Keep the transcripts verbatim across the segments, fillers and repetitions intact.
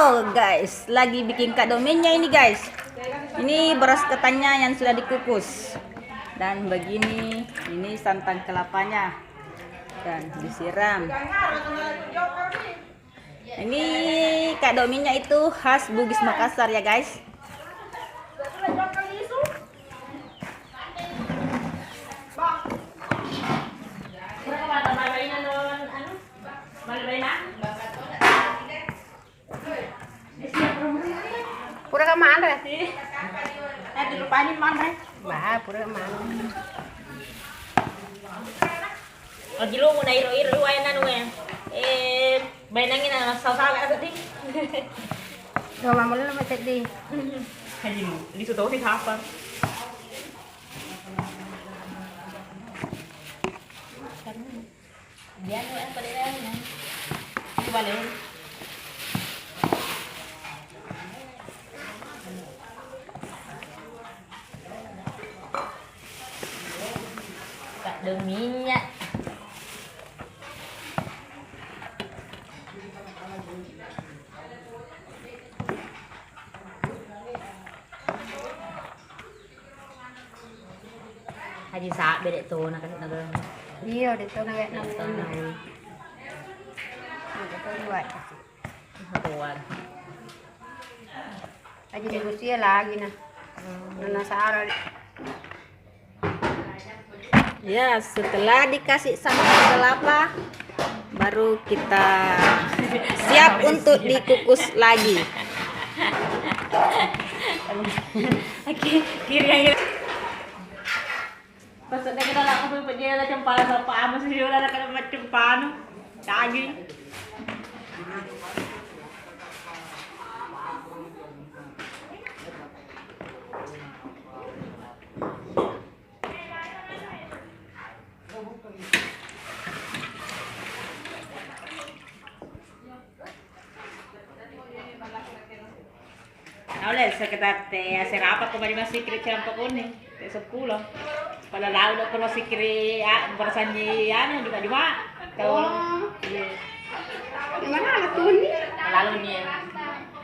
Oh, guys, lagi bikin kado minyak ini, guys. Ini beras ketannya yang sudah dikukus. Dan begini, ini santan kelapanya. Dan disiram. Ini kado minyak itu khas Bugis Makassar ya, guys. Pura ka manre? Eh, dilupani manre. Bah, pura ka manre. Lagi lomo na iro-iro wae nanu, eh. Eh, bainangi na sawa-sawa aku, Ding. Coba mulai lo sedih. Haji, lisu tau sih apa? Dia nu apa dia ni? Itu balik. Kado minyak. Haji sa'be de' tona kasi' nagang. Iyo, de' tona kayak nagang. Nagang tona, weh. Nagang tona, weh. Satuan. Aji diusia lagi nah. Hmm. Nana Sara. Ya, setelah dikasih santan kelapa, baru kita siap untuk dikukus lagi. Oke, kiri yang kiri. Pas ada kita lakukan penjela cempala sama Pak Amos, dia udah ada macam panu, daging. Naule sekitar te asera apa ko bari masikri campa kunni, te seppulo. Pada lau lo ko masikri, a, barasanji anu, juma-juma. Tau. Oh. Iya. Mana anak tuni? Lalu nih.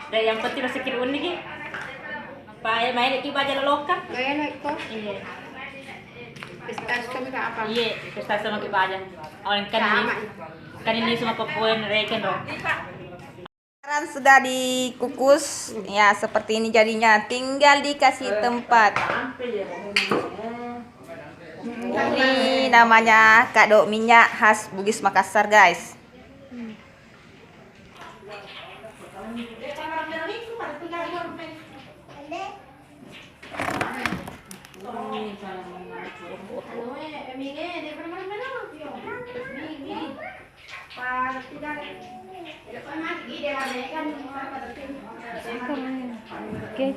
Deh, yang penting masikri unni ki. Pa, eh, maeneki baja loloka. Maenekko. Iya. Pesta sama apa? Iya, pesta sama ki baja. Oh, kan ini. Sama. Kan ini semua pepoen reken, ro. Sekarang sudah dikukus, ya seperti ini jadinya, tinggal dikasih tempat. Ini namanya kado minyak khas Bugis Makassar, guys. Oke.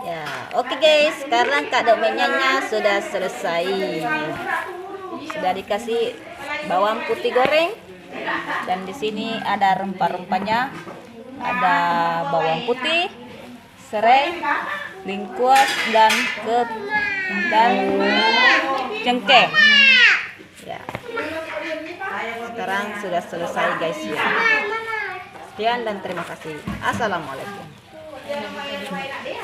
Ya, oke guys, sekarang Kak Dok Menyanya sudah selesai. Sudah dikasih bawang putih goreng, dan di sini ada rempah-rempahnya. Ada bawang putih, serai, lengkuas, dan ke dan cengkeh. Ya. Sekarang sudah selesai guys ya. Sekian dan terima kasih. Assalamualaikum.